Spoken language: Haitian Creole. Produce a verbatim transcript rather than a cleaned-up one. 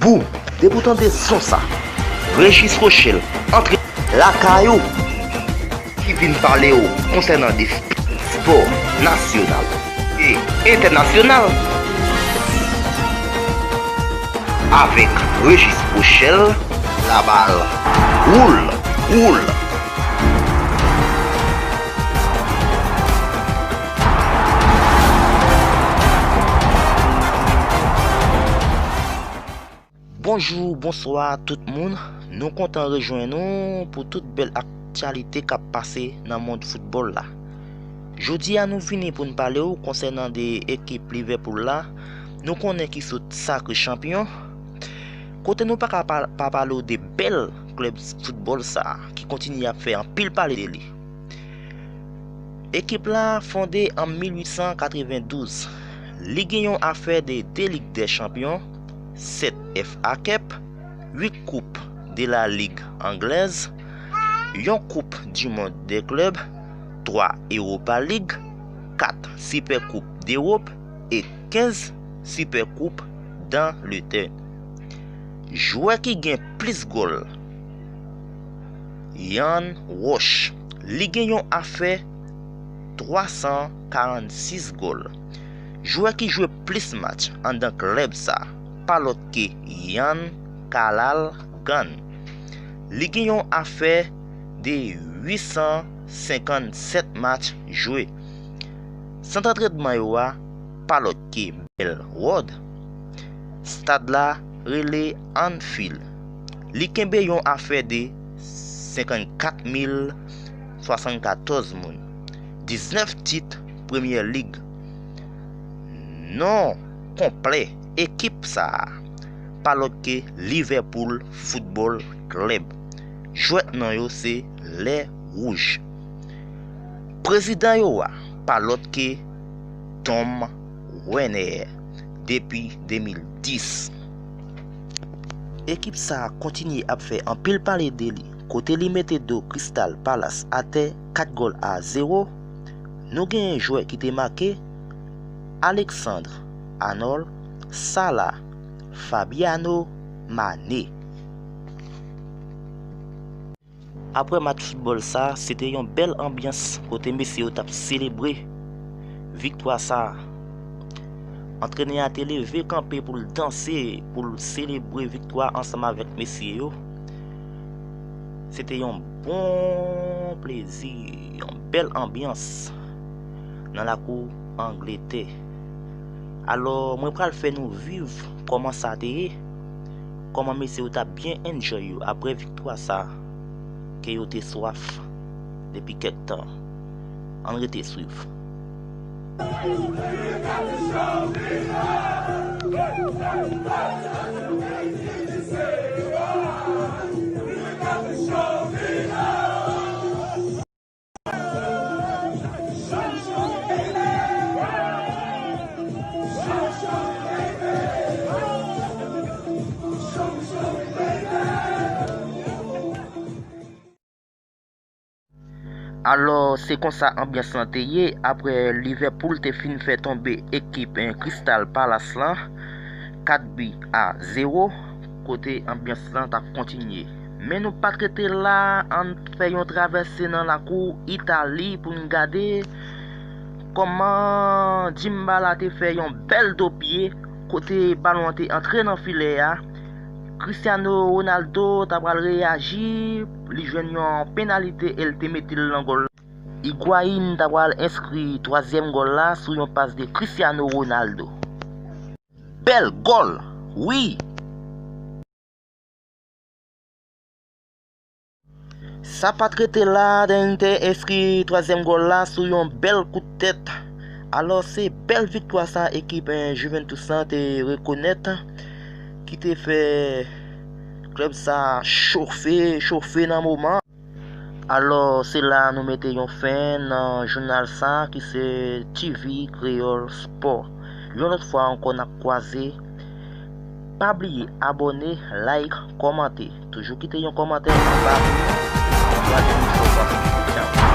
Boum! Depi w tande son sa, Régis Rochelle antre lakay ou, ki vin pale w konsènan de spò nasyonal e entènasyonal. Avèk Régis Rochelle, la balle roule, roule. Bonjou, bonswa tout moun. Nou kontan rejwenn nou pou tout bèl aktyalite k ap pase nan mond foutbòl la. Jodi a nou vini pou n pale w konsènan de ekip Liverpool la. Nou konnen ki sot sakre chanpyon. Kote nou pa ka pa, pa pale w de bèl klèb foutbòl sa a ki kontinye ap fè anpil pale de li. Ekip la fonde an mil uit san katrevendouz. Li gen yon afè de de Lig dè Chanpyon, sèt F A Cup, uit Koup de la Lig anglèz, yon Koup di Mond dè klèb, twa Europa League, kat Sipè Koup Dewòp e kenz Sipè Koup d'Angleterre. Jwè ki gen plis gòl, Jan Roche. Li gen yon afè twa san karannsis gòl. Jwè ki jwe plis match anndan klèb sa, pa lòt ke Yann Kalal Gann. Li gen yon afè de uit san senkannsèt match jwe. Sant antrènman yo a, pa lòt ke Bell Road. Stad la rele Anfield. Li kenbe yon afè de senkannkat mil swasannkatòz moun, diznèf tit Premyè Lig. Non konplè ekip sa a, pa lòt ke Liverpool Football Club. Jwèt non yo se Les Rouges. Prezidan yo a, pa lòt ke Tom Werner, depi de mil dis. Ekip sa a kontinye ap fè anpil pale de li, kote li mete do Crystal Palace atè kat gòl a zewo. Nou genyen jwè ki te make, Alexandre Arnold, Salah, Fabiano Mané. Apre match foutbòl sa, se te yon bèl anbyans kote mesye yo t ap selebre viktwa sa. Antrenè a te leve kanpe pou l danse, pou l selebre viktwa ansanm avèk mesye yo. Se te yon bon plezi, yon bèl anbyans nan lakou Angletè. Alò, mwen pral fè nou viv kòman sa te ye, kòman mesye yo t ap byen enjoy yo apre viktwa sa ke yo te swaf depi kèk tan. Ann rete swiv. Alò, se konsa anbyans lan te ye apre Liverpool te fin fè tonbe ekip, eh, Crystal Palace lan, kat bi a zewo, kote anbyans lan t ap kontinye. Men nou pa t rete la, ann fè yon travèse nan lakou Itali pou n gade kòman Dybala te fè yon bèl do pye kote balon an te antre nan filè a. Cristiano Ronaldo ta pral reyaji, li jwenn yon penalite e l te mete l nan gòl la. Higuain ta pral enskri twazyèm gòl la sou yon pas de Cristiano Ronaldo. Bèl gòl, wi! Sa pa t rete la, Dante enskri twazyèm gòl la sou yon bèl kout tèt. Alò, se bèl viktwa sa ekip, eh, Juventus lan te rekonèt, ki te fè klèb sa chofe, chofe nan moman. Alò, se la nou mete yon fen nan jounal sa ki se T V Kreyòl Spò. Yon lòt fwa ankò, n ap kwaze. Pa bliye abòne, like, kòmante. Toujou kite yon kòmantè anba pou nou. Anba pou nou, fò pa. Tchao.